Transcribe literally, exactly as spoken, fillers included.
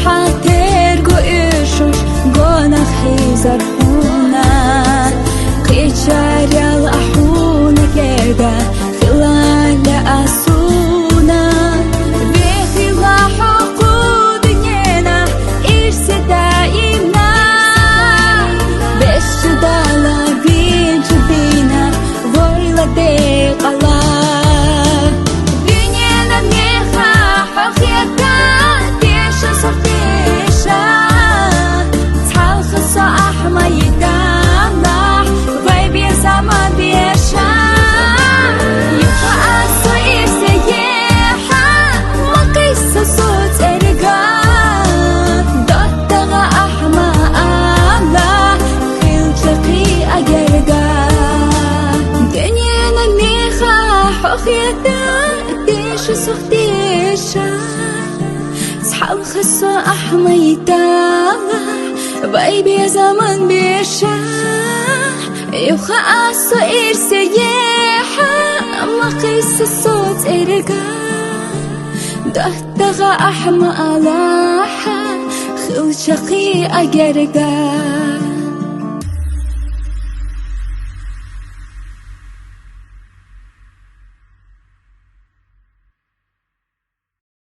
Хьатергу ишуш гонах хӀизар хьуна, къечарел ахӀуна кӀеда хилалла асуна. Вехила хӀокху дунена ирсе даимна, бешчудала винчу дина войла декъала. Дунена меха хӀу хета, деша сордеша, цхьалха со ахмайдала, вай безама деша. Юха асо ирсе ехьа, ма кисса со цӀерга, доттага ахма ала, хилча хи агерга. Дунена меха хӀу хета, деша сох деша, цхьалха со ахмайдала, вай безаман беша. Юха асо ирсе ехьа, ма кисса со цӀерга, доттага ахма алахьа, хилча хи агерга.